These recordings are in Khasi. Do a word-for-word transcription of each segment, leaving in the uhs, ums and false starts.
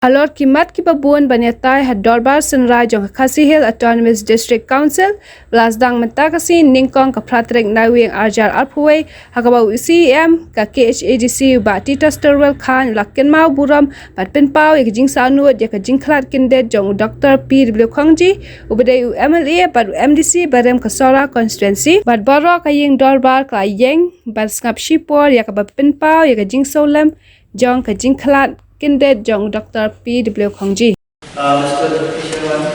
Halor ki mat kiba bun ban ïatai ha Dorbar Synrai jong ka Khasi Hills Autonomous District Council ba la sdang mynta ka sngi, nyngkong ka phra tarik Naiwieng ar hajar arphew wei, ha kaba u C E M ka K H A D C, u Bah Titosstorwell Chyne, u la kynmaw burom bad pynpaw ïa ka jingsangnud ïa ka jingkhlad kyndit jong u Doktor P W Khongji, uba dei u M L A bad u M D C barim ka Sohra constituency, bad baroh ka ïing dorbar ka la ïeng ban sngap shipor ïa kaba pynpaw ïa ka jingsngewlem jong ka jingkhlad kyndit jong u Doktor P W Khongji. Uh, Mister Deputy Chairman,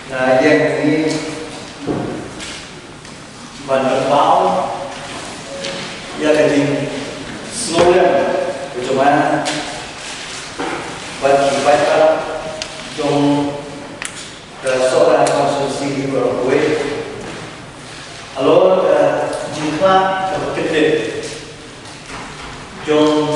nga ïeng hangne ban pynpaw ïa ka jingsngewlem ka jong nga bad ki paidbah jong ka Sohra constituency baroh kawei halor ka jingkhlad kaba kyndit jong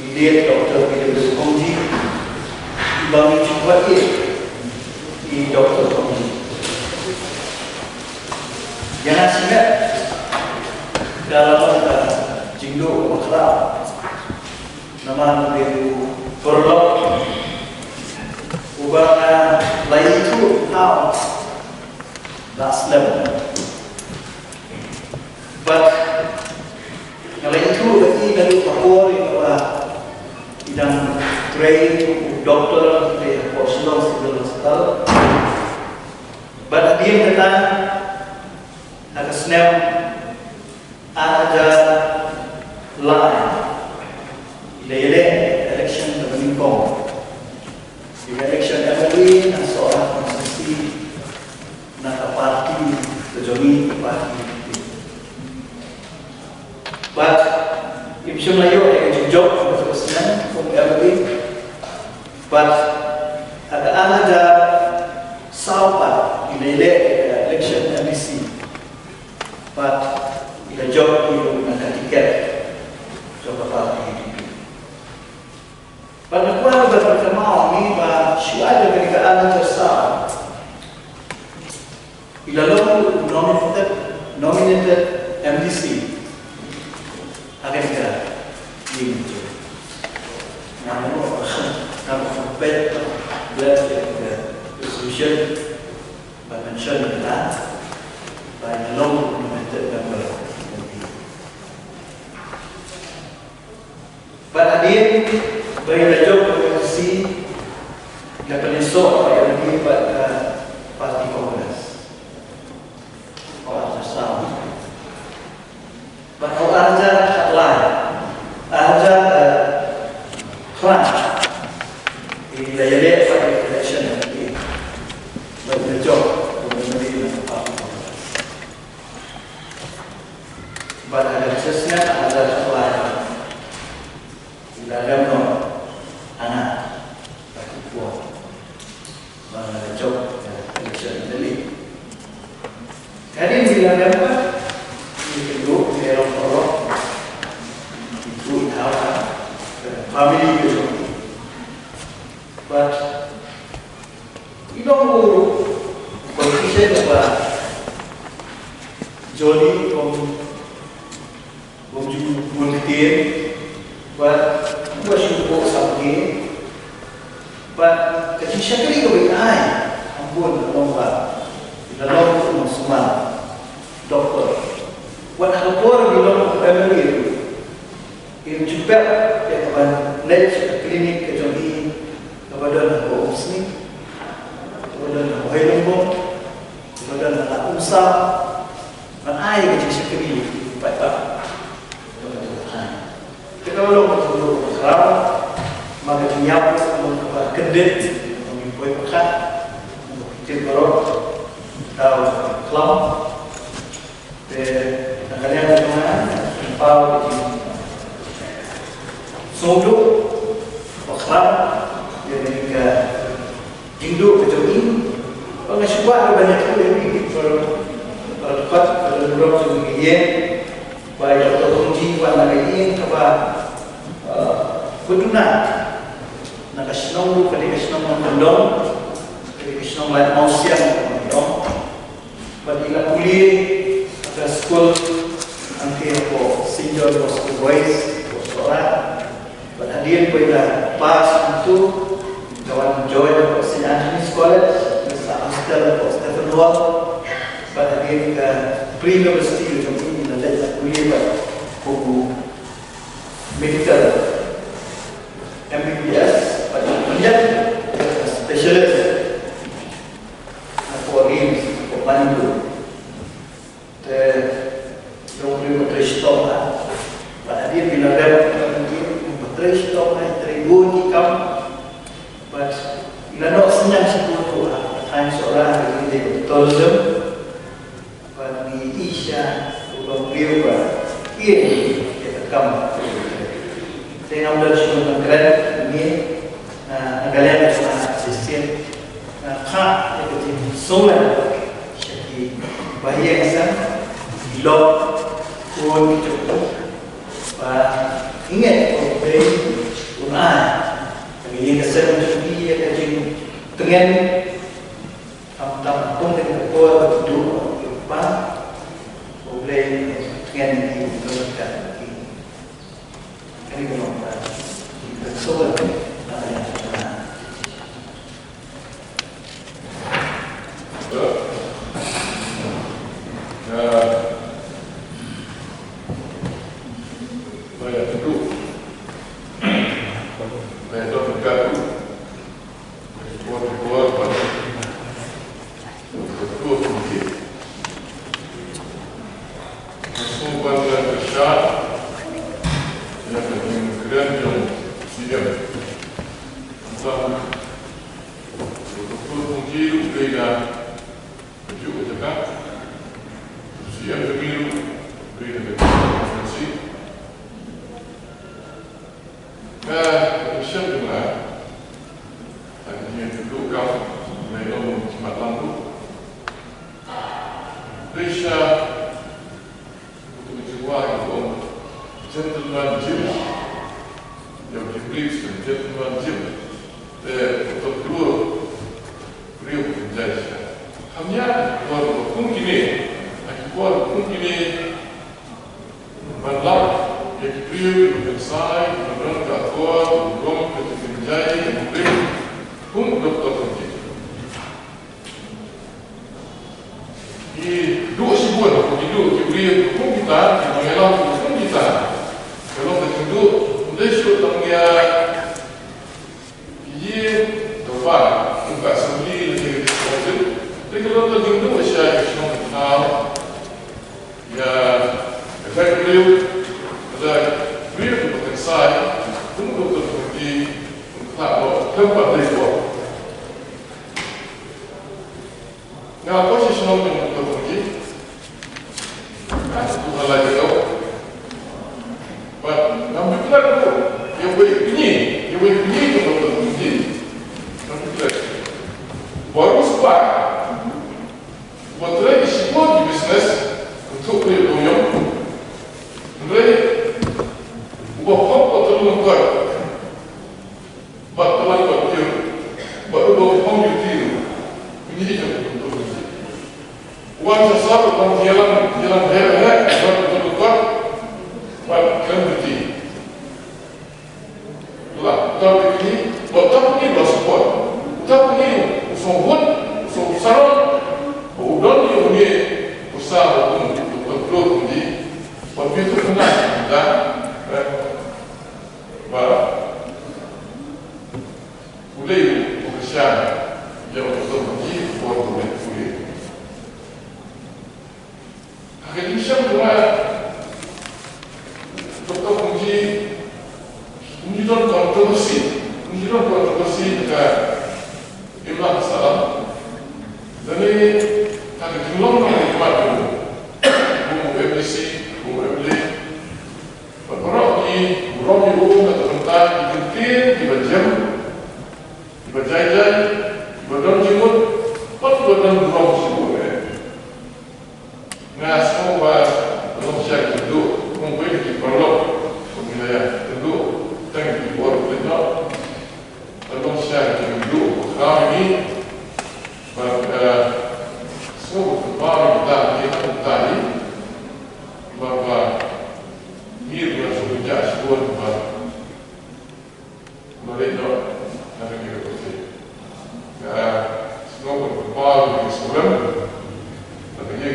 i late Doktor P W Khongji, iba ngi ju kwah ïeit i Doktor Khongji. Ïa nga shimet ka la long ka jingduh kaba khraw, namar ba u paralok uba nga la ïathuh ha u la slem. Bad nga la ïathuh ïa i naduh ka por ïa kaba i dang trei u doktor hapoh Shillong Civil Hospital. Bad hadien kata, ha ka snem ar hajar lai, i la ïaleh election kaba nyngkong. I la election M L A na Sohra constituency na ka party ka jong ngi, ka party. Bad im shym la ïoh ïa ka jingjop ha ka snem kum M L A. Bad ha ka ar hajar saw pat i la ïaleh ïa ka election M D C. Bad i la jop ïa u na ka tiket jong ka party U D P. Bad nga kwah ban pynkynmaw ïa ngi ba shuwa ïa kane ka ar hajar saw, i la long nominated, nominated M D C ha kane ka ïing. Nga mut ba nga mut ba peit ba leh ïa ka resolution ba mention ïa ka ba i la long nominated member. Bad hadien ba i la jop ka M D C, i la pynïasoh ïa lade bad ka party Congress. Bad ha u ar hajar khatlai, ar hajar khatlai, i la ïaleh bad election, bad i la jop kum u M L A na ka party Congress. Bad ha ka shisnem ar hajar khatlai, i la rem noh ha nga bad i por ba nga la jop ka election M L A. Hadien ba i la rem bad i kynduh, i rong paralok, i tuh i thaw ha ka family ka jong i. Bad i long u politician uba jolly, um, um ju bun ktien, bad uba shu buh samrkhie, bad ka jingshakri kaba i ai ha bun, ka long ba i la long u nongsumar doktor. Wat ha ka por ba i long u M L A ruh, i ju pep ïa ka ban leit sha ka klinik ka jong i kaba don hapoh Umsning, kaba don hapoh Hailumbong, kaba don ha Umsaw, ban ai ka jingshakri ïa ki paidbah. Te ka long ka jingduh kaba khraw, ma ka jingïap ka long kaba kyndit, ka long kaba poi pyrkhat, ka long kaba kyntiew baroh, ka long kaba khraw. Te na ka liang jong nga, nga pynpaw ka jingsngewdon bakla ïa kane ka jingduh ka jong ngi. Ba nga shu kwah ban ïathuh ïa phi para, para dkhot, para burom jong ngi, ba ïa ka jong ngi wan na ka ïing kaba, eh, ba duna na ka shnong ruh, ka dei ka shnong Nongkyndong, ka dei ka shnong Laitmawsiang Nongkyndong. Bad i la pule ha ka skul hangtei hapoh Saint John Bosco Boys, hapoh Sohra. Bad hadien ba i la Bad hadien ka pre-university ka jong i, nga leit pule bad u medical, M B B S, bad pynïaid ka specialist hapoh RIMS, hapoh Manipur. Te long briew ba trei shitom ha. Bad hadien ba i la rep, ba trei shitom ha, i trei bun ki kam. Bad i la noh synñiang shibun ruh ha thaiñ Sohra, ha ka jingdei tourism. Bad ngi ïohi sha u long briew ba ïeit ïa ka kam. Te ngam don shuh ban kren ïa ngi, na, na ka liang jong nga shisien, nga phah ïa ka jingsngewlem sha ki bahaïing hasem, ki lok, khun, ki jong u, ba ngi ngeit ba U Blei un ai ha ka ïing ka sem jong ki ïa ka jingtngen. Khamtam kum dei ka por ba ki duh, ki pang, U Blei un tngen ïa ki, un don ryngkat bad ki. Kane ka long ba ki pynshoi na ka liang jong nga. Ka, ka mynsiem jong nga, ha ka jingïathuhlypa kam, ngi long ki mat lang ruh. Dei sha, uto u jingwan, u ong, gentleman Jim. Ïa ki briefs, gentleman Jim. Te, uto u briew, briew u jai sha. Kham ïa, ki por ba kum kine, ha ki por ba kum kine, ban lap ïa ki briew kiba kynsai, kiba don ka akor, kiba don ka jingkynjai ïa ki briew kum u Doktor Kynjai. Ki duh shibun, ki duh ki briew kiba kum kita, kiba ïalam kiba kum kita. Ka long ka jingduh, ym dei shuh tang ïa Ki ïing dorbar, kum ka assembly lane ka district council, te ka long ka jingduh sha ïa ka shnong ka thaw, ïa ka jaitbynriew, lada briew kiba kynsai, kum u Doktor Kynjai, kum ka thaw, khlem pat dei bor. Nga poi sha shnong jong u Doktor Kynjai. Nga shu tu halai ka dok. Bad ngam ju klet ruh ïa uwei u kñi, ïa uwei u kñi jong u Doktor Kynjai. Ngam ju klet. Uba riewspah, uba trei shibun ki business, kynthup ïa u dewïong. Hynrei uba pop ka tyrlung koit. Bad ka la ka tiar, bad u dei u phong ïa u tiar, u ngi ïa ka kum tu. Wan sa sa, wan ïalam, ïalam her her, bad u dei u kot, bad kan ti. La, ta ni, bad ta ni ba support. Ta ni u song wut, u song sarong, u don ni u ngi, u sa u kum, u kum tu ni, bad bitu kena, da, eh, Ba u lei u kyrshan ïa u Doktor Kynjai, u por u leit pule. Ha ka jingshem jong nga, Doktor Kynjai, um ju don controversy, um ju don controversy na ka imlang sahlang. Lane ha ka jinglong jong ka khmat jong u, u M D C, u M L A, Bad baroh ki burom ïa u na ka bynta ki kyntien kiba jem, kiba jai jai, kiba don jingmut, bad kiba don burom shibun eh. Nga sngew ba long shisha ka jingduh, kum wei ki paralok, kum ngi la ïa kynduh, tang ki bor ki noh. Ka long shisha ka jingduh ba khraw ïa ngi. Bad, eh, sngewbha ba ka bynta ngi, ka bynta ngi. Bad ba ngi ruh ngi sngewbha shibun ba la leit noh na ka ngi ka pyrthei. Nga sngewbha ba ka bynta ngi sngewlem. Bad ngi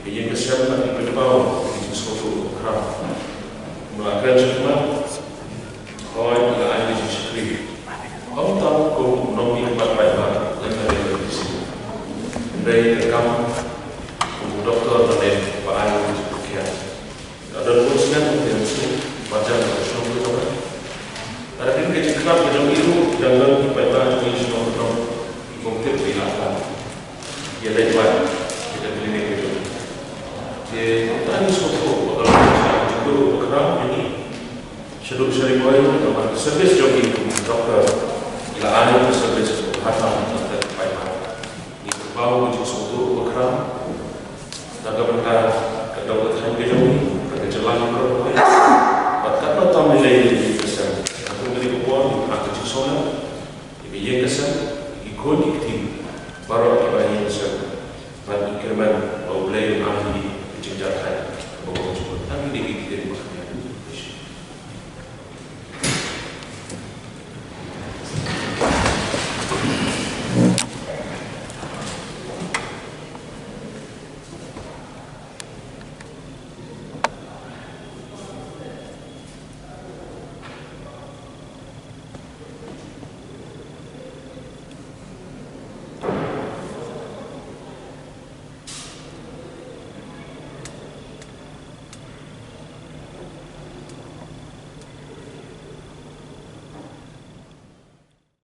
Ïing ka sem, ngi pynpaw ïa ka jingsngewthuh ba khraw. Kumba la kren shakhmat, hooid, la ai ïa ka jingshakri, ym tang kum u nongmihkhmat paidbah lem bad ka P C, hynrei ka kam kum u doktor ba leh ba ai ïa ka jingpyrkhat. Ka don bun snem u P M C, marjan ka shnong ka jong ka. Lada dei ka jingkhlad ka jong ngi ruh, ki dang don ki paidbah jong ngi shnong ka jong, ki bym tip ba i la khlad. Ïa leit wad ïa ka klinik ka jong. Te kumta ngi sngewthuh ba ka long ka jingkyrkhu ba khraw ïa ngi. Shaduh sha Ri Bhoi, namar ka service jong ngi kum ki doktor, ki la ai ka service ba ha tam na ka paidbah. Ngi pynpaw ka jingsngewthuh ba khraw. Na ka bynta